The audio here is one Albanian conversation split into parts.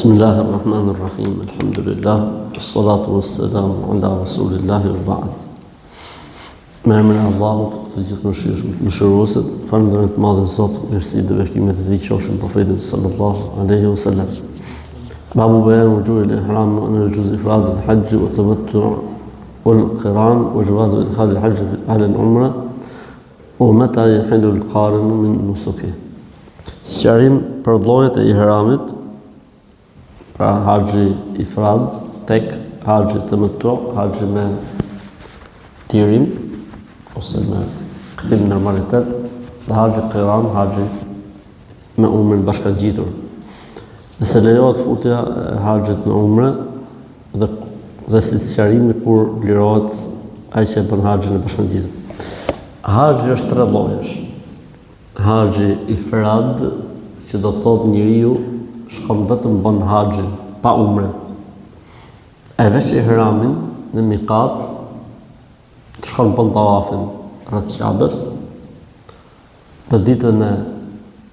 Bismillahir Rahmanir Rahim. Elhamdulillah. Wassalatu wassalamu ala Rasulillah wa ba'd. Me emrin e Allahut, të gjithëmëshirshmit, mëshiruesit, falënderojmë të madhin Zot, mirësitë dhe bekimet e tij qofshin profetit sallallahu alaihi wasallam. Babu bayan wujuh al-ihram wa anna yajuz ifrad al-hajj wa tamattu wal qiran wa jawaz idkhal al-hajj ala al-umra wa mata yahilu al-qarin min nusuki. Sqarim për llojet e ihramit, pra haxhi ifrad, tek haxhi temettu, haxhi me lirim, ose me kthim në normalitet, dhe haxhi qiran, haxhi me umren bashkangjitur. Nëse lejohet futja e haxhit në umre, dhe, dhe si sqarimi kur lirohet ai që e bën haxhin e bashkangjitur. Haxhi është tre llojesh. Haxhi ifrad, që do të thotë njeriu shkon vetëm bën haxhin, pa umre. E vesh ihramin në mikat, shkon bën tavafin rreth Qabes. Dhe ditën e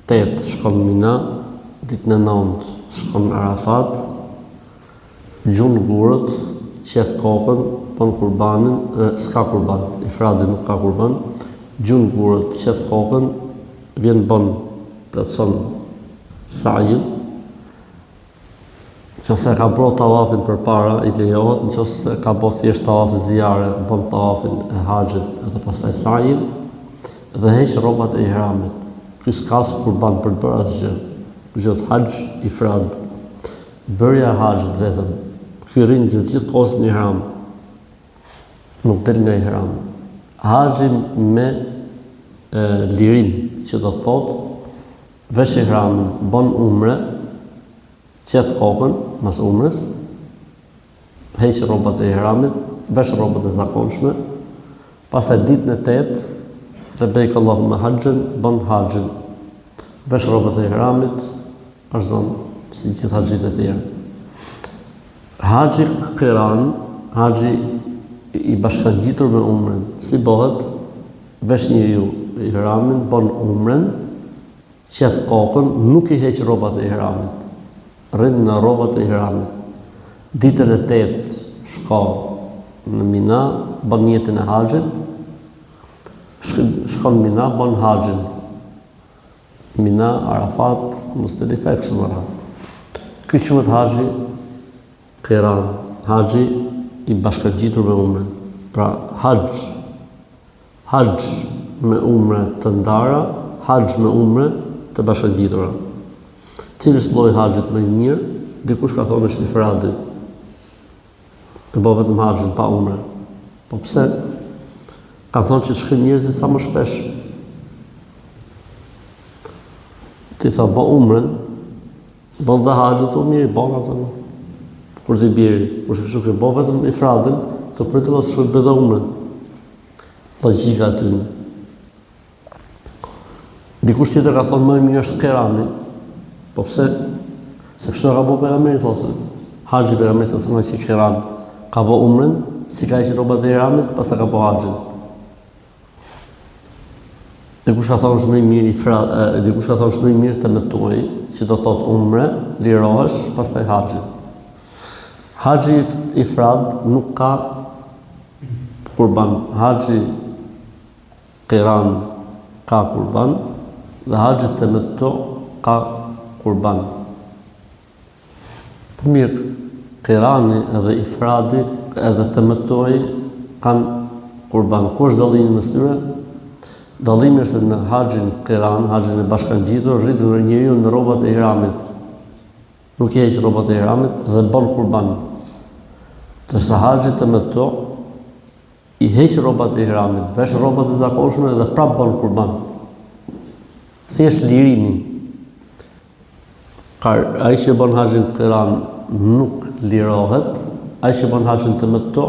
8 shkon Mina, ditën e 9 shkon Arafat, Gjun gurët, qeth kokën, bën kurbanin, s'ka kurban, ifradi nuk ka kurban, gjun gurët, qeth kokën, vjen bën, plotëson sa'jin, nëse ka bo tavafin përpara, i lejohet, nëse ka bo thjesht tavaf zijare, bën tavafin e haxhit edhe pastaj sa'jin, dhe heq rrobat e ihramit. Ky s'ka as kurban për të bërë asgjë. Ky quhet haxh ifrad. Bërja e haxhit vetëm. Ky rrin gjithë gjithë kohës në ihram. Nuk del nga ihrami. Haxhi me e, lirim, që do të thotë vesh ihramin, bën umre, qeth kokën mas umres, heq rrobat e ihramit, vesh rrobat e zakonshme, pastaj ditën e tetë, lebejk Allahumma haxhen, bën haxhin. Vesh rrobat e ihramit, Vazhdon si gjithë haxhitë e tjerë. Haxhi qiran, haxhi i bashkangjitur me umren, si bëhet? Vesh njeriu ihramin, bën umren, qeth kokën, nuk i heq rrobat e ihramit. Rrin në rrobat e ihramit. Ditën e tetë shko në Mina, bën nijetin e haxhit, shkon në Mina, bën haxhin. Mina, Arafat, Muzdelife e kështu me radhë. Ky quhet haxhi Qiran, haxhi i bashkangjitur me umren. Pra haxh, haxh me umre të ndara, haxh me umre të bashkangjitura. Cili është lloji i haxhit më i mirë? Dikush ka thonë është ifradi. E bo vetëm haxhin pa umre. Po pse? Kanë thonë që të shkojnë njerëzit sa më shpesh. Ti tha bo umren, bën dhe haxhin të mirë, bën atë. Kur ti bjeri, kur shkë ke bo vetëm ifradin, të pritë të shkojë bëj dhe umren. Logjika aty. Dikush tjetër ka thonë më i mirë është Qirani. Po pse? Se kështu e ka bo pejgamberi sa se haxhi pejgamberi sa se që Qiran ka bo umren, s'i ka hequr rrobat e ihramit, pastaj ka bo haxhin. Dikush ka thonë është më i mirë ifra, dikush ka thonë është më i mirë temetu'i, që do thotë umre, lirohesh, pastaj haxhi. Haxhi ifrad nuk ka kurban. Haxhi Qiran ka kurban dhe haxhi temettu ka kurban. Po mirë, Qirani edhe ifradi edhe temettui kanë kurban. Ku është dallimi mes tyre? Dallimi është se në haxhin Qiran, haxhin e bashkangjitur, rri njeriu në rrobat e ihramit. Nuk i heq rrobat e ihramit dhe bën kurban. Ndërsa haxhi temettu I heq rrobat e ihramit, vesh rrobat e zakonshme dhe prapë bën kurban. Thjesht lirimi. Ka ai që bën haxhin qiran nuk lirohet, ai që bën haxhin temettu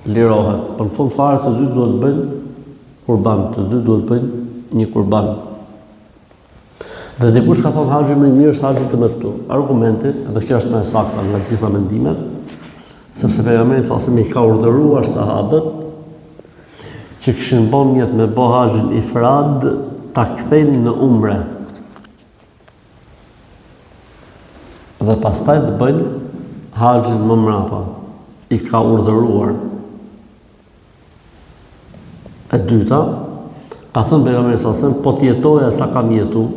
lirohet. Po në fund fare të dy duhet të bëjnë kurban, të dy duhet të bëjnë një kurban. Dhe dikush ka thonë haxhi më i mirë është haxhi temettu. Argumenti, dhe kjo është më e sakta nga të gjitha mendimet, sepse pejgamberi sa i ka urdhëruar sahabët që kishin bo nijet me bo haxhin ifrad ta kthejnë në umre. Dhe pastaj të bëjnë haxhin më mrapa. I ka urdhëruar. E dyta, ka thënë pejgamberi sallallahu alajhi wasallam, po të jetoja sa kam jetu,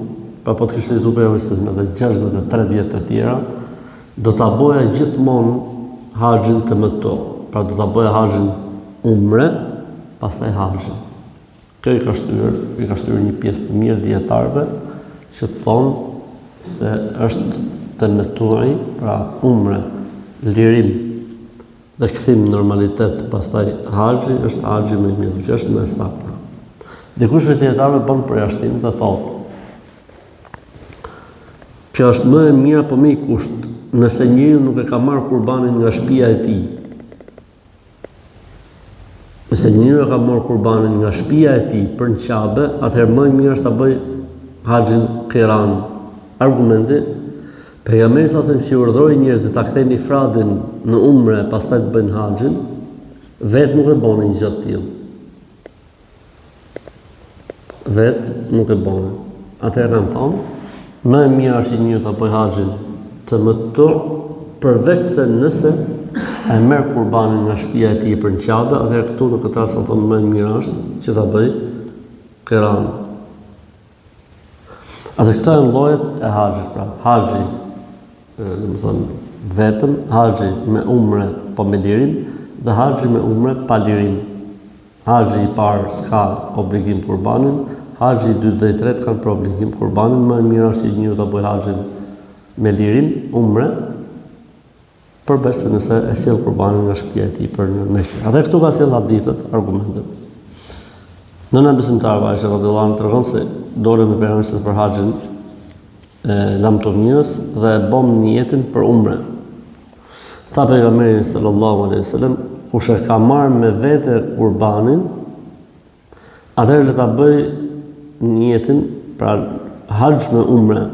pra po të kishte jetu pejgamberi sallallahu alajhi wasallam edhe 63 vjet të tjera, do ta boja gjithmonë haxhin temettu, pra do ta boja haxhin umre, pastaj haxhin. Kjo i ka shtyrë, i ka shtyrë një pjesë të mirë dijetarëve që të thonë se është temettui, pra umre, lirim dhe kthim në normalitet, pastaj haxhi është haxhi më i mirë, kjo është më e sakta. Dikush prej dijetarëve bën përjashtim dhe thotë Kjo është më e mira po me një kusht, nëse njeriu nuk e ka marrë kurbanin nga shtëpia e tij, Nëse njeriu e ka marrë kurbanin nga shtëpia e tij për në Qabe, atëherë më e mirë është ta bëjë haxhin qiran. Argumenti, Pejgamberi sallallahu alajhi wasallam që urdhëroi njerëzit ta kthejnë ifradin në umre, pastaj të bëjnë haxhin, vetë nuk e boni një gjë të tillë. Vetë nuk e boni. Atëherë kanë thonë, më e mira është që njeriu ta bëjë haxhin temettu, përveç se nëse e merr kurbanin nga shtëpia e tij për në Qabe, atëherë këtu në këtë rast kanë thonë më e mira është që ta bëjë qiran. Atëherë këto janë llojet e haxhit, pra haxhi, domethënë vetëm haxhi me umre po me lirim dhe haxhi me umre pa lirim. Haxhi i parë s'ka obligim kurbanin, haxhi i dytë dhe i tretë kanë për obligim kurbanin, më e mira është që njeriu ta bëjë haxhin me lirim, umre, përveç se nëse e sjell kurbanin nga shtëpia e tij për në Mekë. Atëherë këtu ka sjell hadithet, argumentet. Nëna e besimtarëve Aisha radhiyallahu anha tregon se dolëm me pejgamberin për haxhin e lamtumirës dhe e bëm nijetin për umre. Tha pejgamberi sallallahu alaihi wasallam, kush e ka marrë me vete kurbanin, atëherë le ta bëjë nijetin, pra haxh me umre.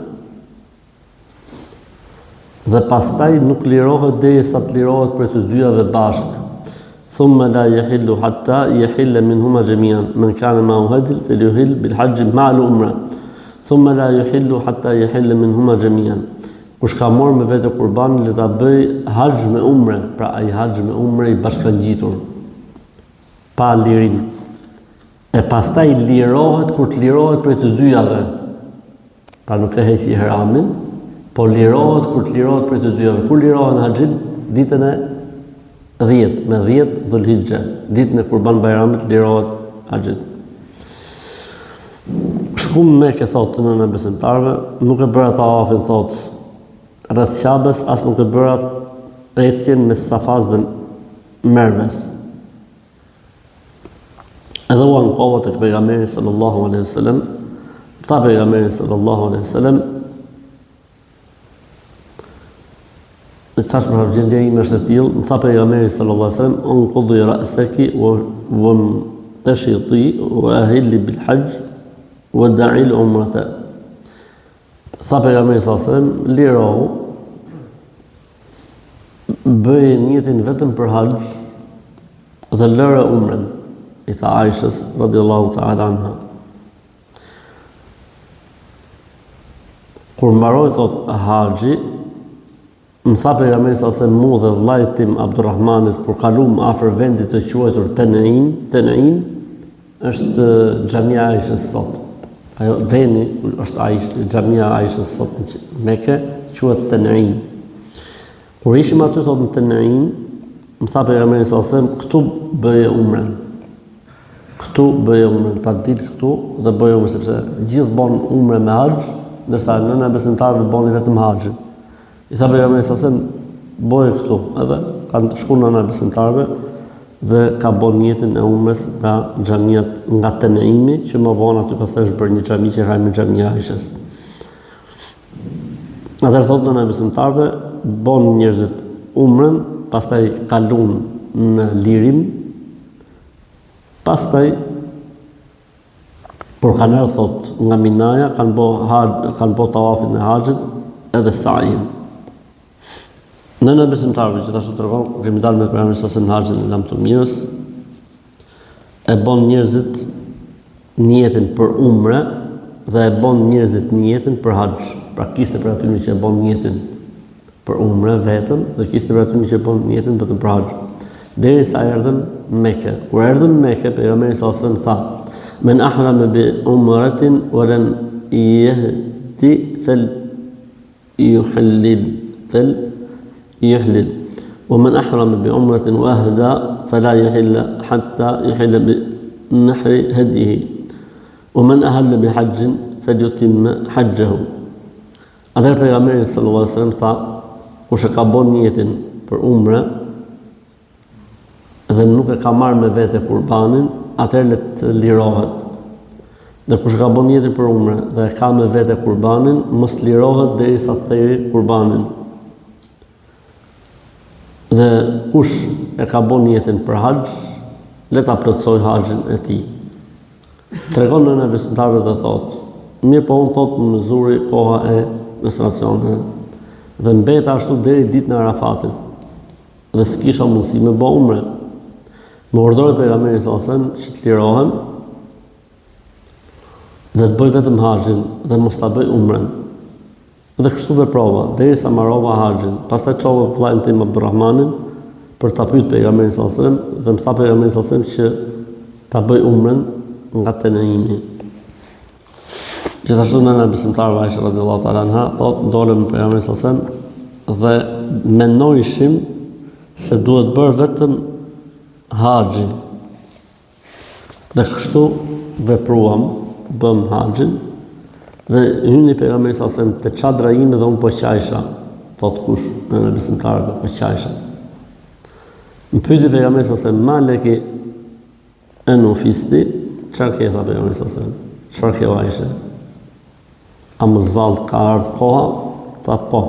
Dhe pastaj nuk lirohet derisa të lirohet prej të dyjave bashkë. Thumma la yahillu hatta yahilla minhuma jami'an. Man kana ma'ahu hadi falyuhill bil hajj ma'al umra. Thumma la yuhillu hatta yahilla minhuma jami'an. Kush ka marrë me vete kurbanin le ta bëjë haxh me umre, pra ai haxh me umre i bashkangjitur pa lirim. E pastaj lirohet kur të lirohet prej të dyjave. Pra nuk e heq ihramin, po lirohet kur të lirohet prej të dyjave. Kur lirohen haxhit ditën e 10, me 10 Dhulhixhe, ditën e Kurban Bajramit lirohet haxhit. Shkum në Mekë, thotë nëna e besimtarëve, nuk e bëra tavafin, thotë, rreth Qabes, as nuk e bëra ecjen mes Safas dhe Merves. Edhe u ankova tek pejgamberi sallallahu alaihi wasallam, tha pejgamberi sallallahu alaihi wasallam, I thashë pra gjendja ime është e tillë, më tha pejgamberi sallallahu alaihi wasallam, "Unqudhi ra'saki wa wamtashiti wa ahilli bil hajj wa da'i al umrata." Tha pejgamberi sallallahu alaihi wasallam, "Lirohu, bëje nijetin vetëm për haxh dhe lëre umren." I tha Aishës radhiyallahu ta'ala anha. Kur mbaroi thot haxhi, më tha pejgamberi sallallahu alajhi wasallam mu dhe vëllait tim Abdurrahmanit kur kalum afër vendit të quajtur Tenaim, Tenaim është xhamia e Aishës sot. Ajo vendi është Aisha, xhamia e Aishës sot në Mekë quhet Tenaim. Kur ishim aty thot në Tenaim, më tha pejgamberi sallallahu alajhi wasallam, këtu bëje umren. Këtu bëje umren, pra dil këtu dhe bëje umren sepse gjithë bon umre me haxh, ndërsa nëna e besimtarëve boni vetëm haxhin. I tha pejgamberi sallallahu alajhi wasallam, bëje këtu, edhe kanë shku nëna e besimtarëve dhe ka bo nijetin e umres nga xhamia nga Tenaimi, që më vonë aty pastaj është bërë një xhami që ka emrin Xhamia e Aishës. Atëherë thotë nëna e besimtarëve, bon njerëzit umrën, pastaj kalun në lirim, pastaj kur kanë ardhur thot nga Minaja kanë bo kanë bo tavafin e haxhit edhe sajin. Nëna e besimtarëve gjithashtu tregon kur kemi dalë me pejgamberin sallallahu alajhi wasallam në haxhin e lamtumirës, e bon njerëzit nijetin për umre dhe e bon njerëzit nijetin për haxh. Pra kishte prej atyre që e bon nijetin. për umre vetëm dhe kishte prej atyre që bën nijetin vetëm për haxh. Derisa erdhëm në Mekë. Kur erdhëm në Mekë, pejgamberi sallallahu alajhi wasallam tha: "Men ahrama bi umratin wa lam yahdi fal yuhallil fal yuhlil wa man ahrama bi umratin wa ahda fala yuhilla hatta yuhilla bi nahri hadihi wa man ahalla bi hajjin falyutimma hajjahu." Atëherë pejgamberi sallallahu alajhi wasallam tha, kush e ka bo nijetin për umre dhe nuk e ka marrë me vete kurbanin, atëherë le të lirohet. Dhe kush e ka bo nijetin për umre dhe e ka me vete kurbanin, mos të lirohet derisa të theri kurbanin. Dhe kush e ka bo nijetin për haxh, le ta plotësojë haxhin e tij. Tregon nëna e besimtarëve dhe thotë, mirëpo unë thotë më zuri koha e menstruacioneve dhe mbeta ashtu deri ditën e Arafatit dhe s'kisha mundësi me bo umre. Më urdhëroi pejgamberi sallallahu alajhi wasallam që të lirohem dhe të bëj vetëm haxhin dhe mos ta bëj umren. Dhe kështu veprova, derisa mbarova haxhin. Pastaj çova vëllain tim Abdurrahmanin për ta pyetur pejgamberin sallallahu alajhi wasallam dhe më tha pejgamberi sallallahu alajhi wasallam që ta bëj umren nga Tenaimi. Gjithashtu nëna e besimtarëve Aisha radhiyallahu ta'ala anha thotë dolëm me pejgamberin sallallahu alajhi wasallam dhe mendojshim se duhet bërë vetëm haxhi Dhe kështu vepruam, bëmë haxhin dhe hyni pejgamberi sallallahu alajhi wasallam te çadra ime dhe unë po qajsha, thotë kush, nëna e besimtarëve po qajsha. Më pyeti pejgamberi sallallahu alajhi wasallam, ma leki enufisti, çfarë ke tha pejgamberi sallallahu alajhi wasallam? Çfarë ke o Aisha? A mos vallë ka ardhur koha? Tha po.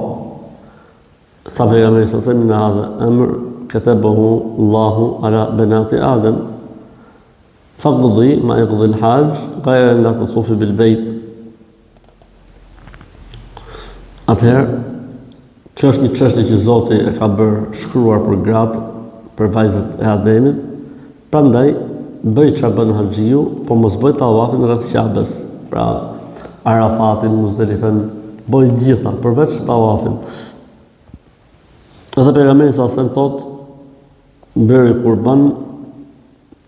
Tha pejgamberi sallallahu alajhi wasallam inna hadha amr katabahu Allahu ala banati Adam. Faqdi ma yaqdi al-hajj ghayra an la tatufi bil bayt. Atëherë kjo është një çështje që Zoti e ka bërë shkruar për gratë, për vajzat e Ademit. Prandaj bëj çfarë bën haxhiu, po mos bëj tavafin rreth Qabes. Pra Arafatin, Muzdelifen, bëj të gjitha përveç tavafin. Edhe pejgamberi sallallahu alajhi wasallam thotë bëri kurban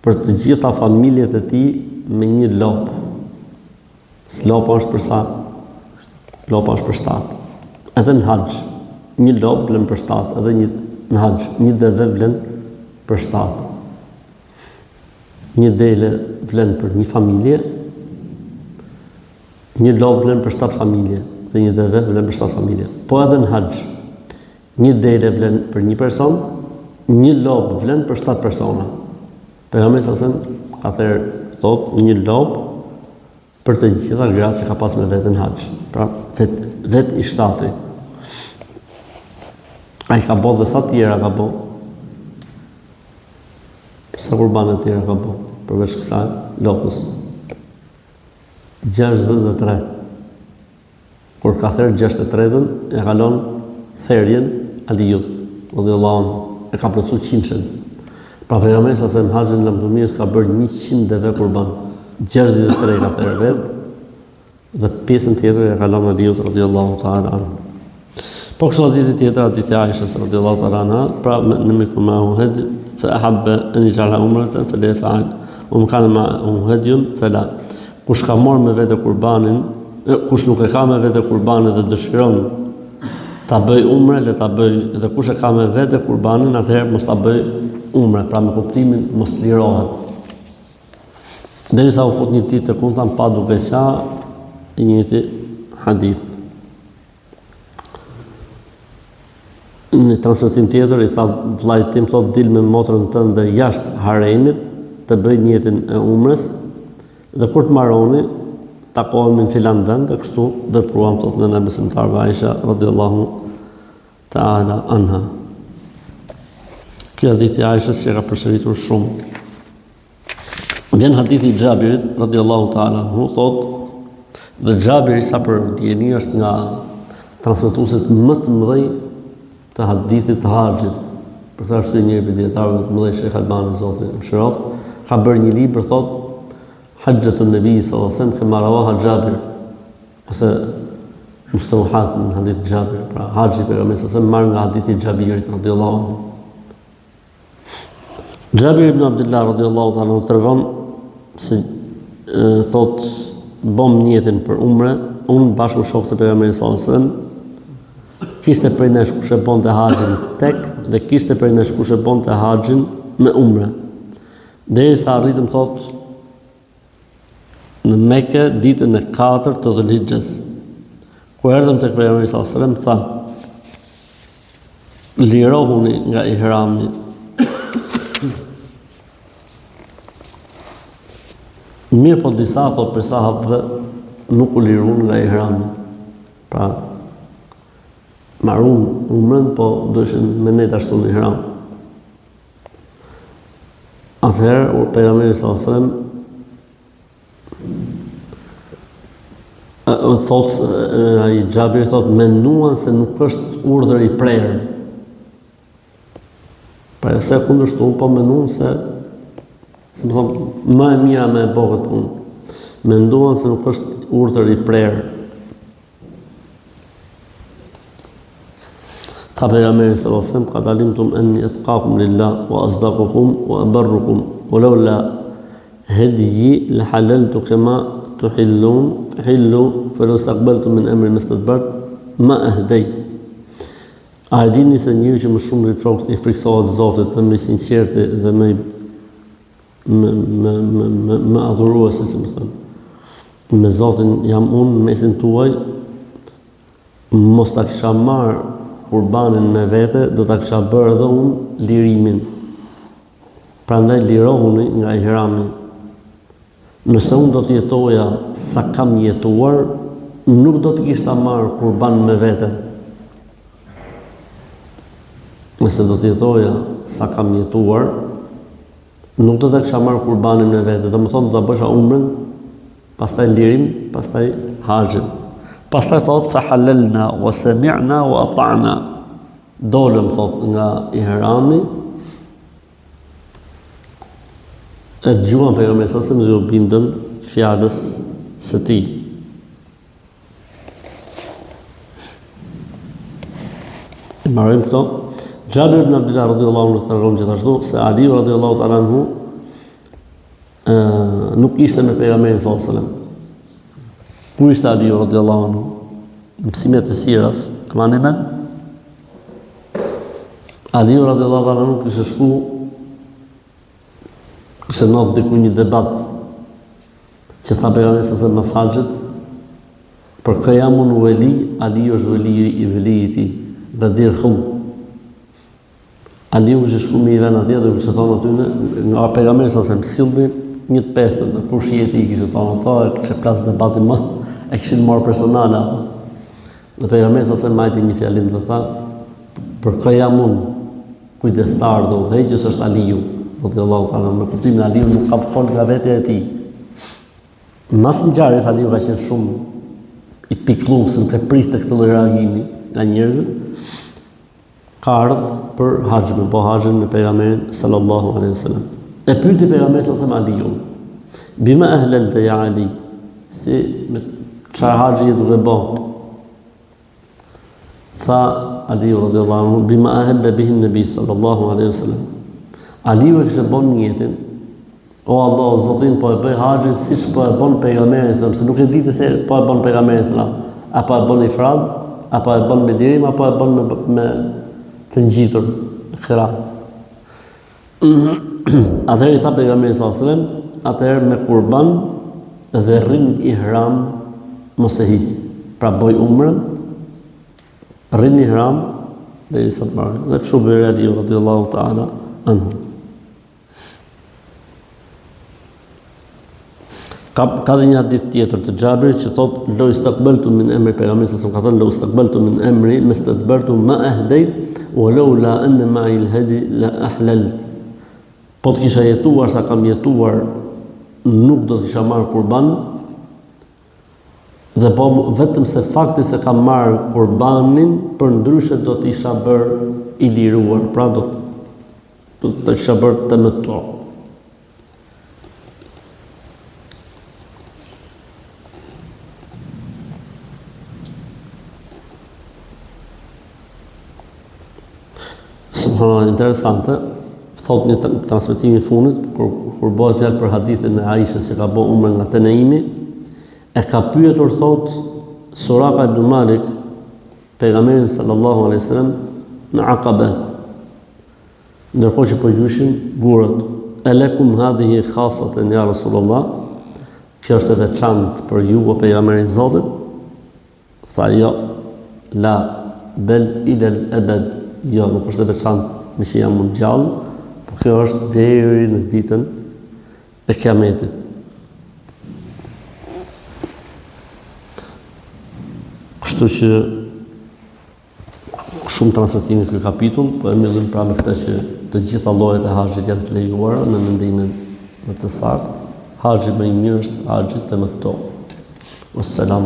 për të gjitha familjet e tij me një lopë. Se lopa është për sa? Lopa është për shtatë. Edhe në haxh, një lopë vlen për shtatë, edhe një në haxh, një deve vlen për shtatë. Një dele vlen për një familje, një lopë vlen për shtatë familje dhe një deve vlen për shtatë familje. Po edhe në haxh, një dele vlen për një person, një lopë vlen për shtatë persona. Pejgamberi sallallahu alajhi wasallam ka therë, thotë, një lopë për të gjitha gratë që ka pas me vete në haxh. Pra, vet, vet i shtati. Ai ka bo dhe sa tjera ka bo? Sa kurbane tjera ka bo? Përveç kësaj, lopës. 63. Kur ka therë 63-ën, e ka lon therjen Aliut, radiallahu anhu, e ka plotësu qindshen. Pra pejgamberi sallallahu alajhi wasallam haxhin e lamtumirës ka bërë 100 deve kurban. 63 ka therë vetë dhe pjesën tjetër e ka lënë Aliut radiallahu ta'ala anhu. Po kështu hadithi tjetër, hadithi Aishës radiallahu ta'ala anha, pra men lem jekun meahu hedj, fe ahabbe en jexhaleha umreten, fe ljef'al, ue men kane meahu hedjun, fe la. Kush ka marrë me vete kurbanin, kush nuk e ka me vete kurbanin dhe dëshiron ta bëj umre, le ta bëj, dhe kush e ka me vete kurbanin, atëherë mos ta bëj umre, pra me kuptimin mos të lirohet. Derisa u fut një ditë tek unë, tha më pa duke qa, i njëjti hadith. Në një transmetim tjetër i tha vëllait tim thotë dil me motrën tënde jashtë haremit të bëj nijetin e umres dhe kur të mbaroni takohemi në filan vend dhe kështu vepruam thotë nëna e besimtarëve Aisha radiallahu ta'ala anha. Kjo hadithi i Aishës që ka përsëritur shumë. Vjen hadithi i Xhabirit radiallahu ta'ala anhu thotë dhe Xhabiri sa për dijeni është nga transmetuesit më të mëdhenj të hadithit të haxhit. Për këtë arsye njëri prej dijetarëve të mëdhenj Sheikh Albani Zoti e mëshiroftë, ka bërë një libër thotë Haxhetun Nebi sallallahu alaihi wasallam kema rawaha Xhabir ose Mustauhat min hadith Xhabir. Pra haxhi i pejgamberit sallallahu alajhi wasallam marrë nga hadithi i Xhabirit radhiyallahu anhu. Xhabir ibn Abdullah radhiyallahu ta'ala anhu tregon se thot bom nijetin për umre, unë bashkë me shokët e pejgamberit sallallahu alajhi wasallam kishte prej nesh kush e bonte haxhin tek dhe kishte prej nesh kush e bonte haxhin me umre. Derisa arritëm thot në Mekë ditën e katërt të Dhulhixhes. Kur erdhëm tek pejgamberi sallallahu alajhi wasallam tha: Lirohuni nga ihrami. Mirëpo disa thot prej sahabëve nuk u lirun nga ihrami. Pra, marun umrën, po dojshin me nejt ashtu në ihram. Atëherë, u pejgamberi sallallahu alajhi wasallam thot ai Xhabiri thot menduan se nuk është urdhër i prerë. Pra jo se kundërshtu, po menduan se si me thonë, më e mira me e bo këtë punë. Menduan se nuk është urdhër i prerë. Tha pejgamberi sallallahu alajhi wasallam, "Qad alimtum anni atqakum lillah wa asdaqukum wa abarrukum, wa laula hadyi la halaltu kama tuhillun, hillu fa law istaqbaltu min amri mastadbart ma ahdayt." A e dini se njeriu që më shumë i frikë i frikësohet Zotit dhe më i sinqerti dhe më i më më më më, më adhuruesi, si me thënë. Me Zotin jam unë në mesin tuaj, mos ta kisha marrë kurbanin me vete, do ta kisha bërë edhe unë lirimin. Prandaj lirohuni nga ihrami. Nëse unë do të jetoja sa kam jetuar, nuk do të kisha marrë kurban me vete. Nëse do të jetoja sa kam jetuar, nuk do të kisha marrë kurbanin me vete. Domethënë do ta bësha umrën, pastaj lirim, pastaj haxhin. Pastaj thotë fa halalna wa sami'na wa ata'na. Dolëm thotë nga ihrami e dëgjuam pejgamberin sallallahu alajhi wasallam dhe u bindëm fjalës së tij. I marrim këto. Xhabir ibn Abdullah radhiyallahu anhu tregon gjithashtu se Ali radhiyallahu ta'ala anhu ë nuk ishte me pejgamberin sallallahu alajhi wasallam. Ku ishte Ali radhiyallahu anhu? Në mësimet e siras, e mani men? Ali radhiyallahu ta'ala anhu kishte shku kishte ndodhur diku një debat që tha pejgamberi sallallahu alajhi wasallam mas haxhit për kë jam unë veli, Ali është veli i veli i tij, Gadir Khum. Aliu kishte shku me i vend atje dhe u kishte thonë atyne, nga pejgamberi sallallahu alajhi wasallam, sillni një të pestën, dhe kush je ti i kishte thonë ato, e kishte plas debati më, e kishin marrë personale ato. Dhe pejgamberi sallallahu alajhi wasallam majti një fjalim dhe tha, për kë jam unë kujdestar dhe udhëheqës është Aliu, radhiyallahu ta'ala, në kuptimin Aliu nuk ka fol nga vetja e tij. Mas ngjarjes Aliu ka qenë shumë i pikëlluar se nuk e priste këtë lloj reagimi nga njerëzit. Ka ardhur për haxh, me bo haxhin me pejgamberin sallallahu alaihi wasallam. E pyeti pejgamberi sallallahu alaihi wasallam Aliun. Bima ahlalta ya Ali? Si me çfarë haxhi je duke bo? Tha Aliu radhiyallahu anhu bima ahalla bihi nabi sallallahu alaihi wasallam. Aliu e kishte bon nijetin O Allah, o Zoti im, po e bëj haxhin siç po e bën pejgamberi sallallahu se nuk e dinte se po e bën pejgamberi sallallahu a po e bën ifrad, a po e bën me lirim, a po e bën me, me të ngjitur, qiran. Atëherë i tha pejgamberi sallallahu alajhi wasallam, atëherë me kurban dhe rri n'ihram mos e hiq. Pra bëj umrën, rri n'ihram derisa të mbarojë. Dhe kështu bëri Aliu radhiyallahu ta'ala anhu. Ka, ka dhe një hadith tjetër të Xhabirit që thot lau istaqbaltu min emri pejgamberi sallallahu alajhi wasallam ka thënë lau istaqbaltu min emri mastadbartu ma ahdayt wa laula anna ma'i al-hadi la ahlalt. Po të kisha jetuar sa kam jetuar nuk do të kisha marrë kurban dhe po vetëm se fakti se kam marrë kurbanin përndryshe do të isha bërë i liruar, pra do të Do të kisha bërë temettu. Subhanallah, interesante, thot një transmetim i fundit, kur, kur bëhet fjalë për hadithin e Aishës që ka bo umre nga Teneimi, e ka pyetur thot Suraka ibn Malik, pejgamberin sallallahu alaihi wasallam në Akabe, ndërkohë që po gjujshin gurët. Elekum hadhihi khasaten ja Rasulullah, kjo është e veçantë për ju o pejgamberi i Zotit, Tha jo, la, bel ilel ebed, jo, nuk është e veçantë meqë jam unë gjallë, po kjo është deri në ditën e kiametit. Kështu që shumë transmetime ky kapitull, po e mbyllim pra me këtë që të gjitha llojet e haxhit janë të lejuara në mendimin më të saktë. Haxhi më i mirë është haxhi temettu. Wassalamu.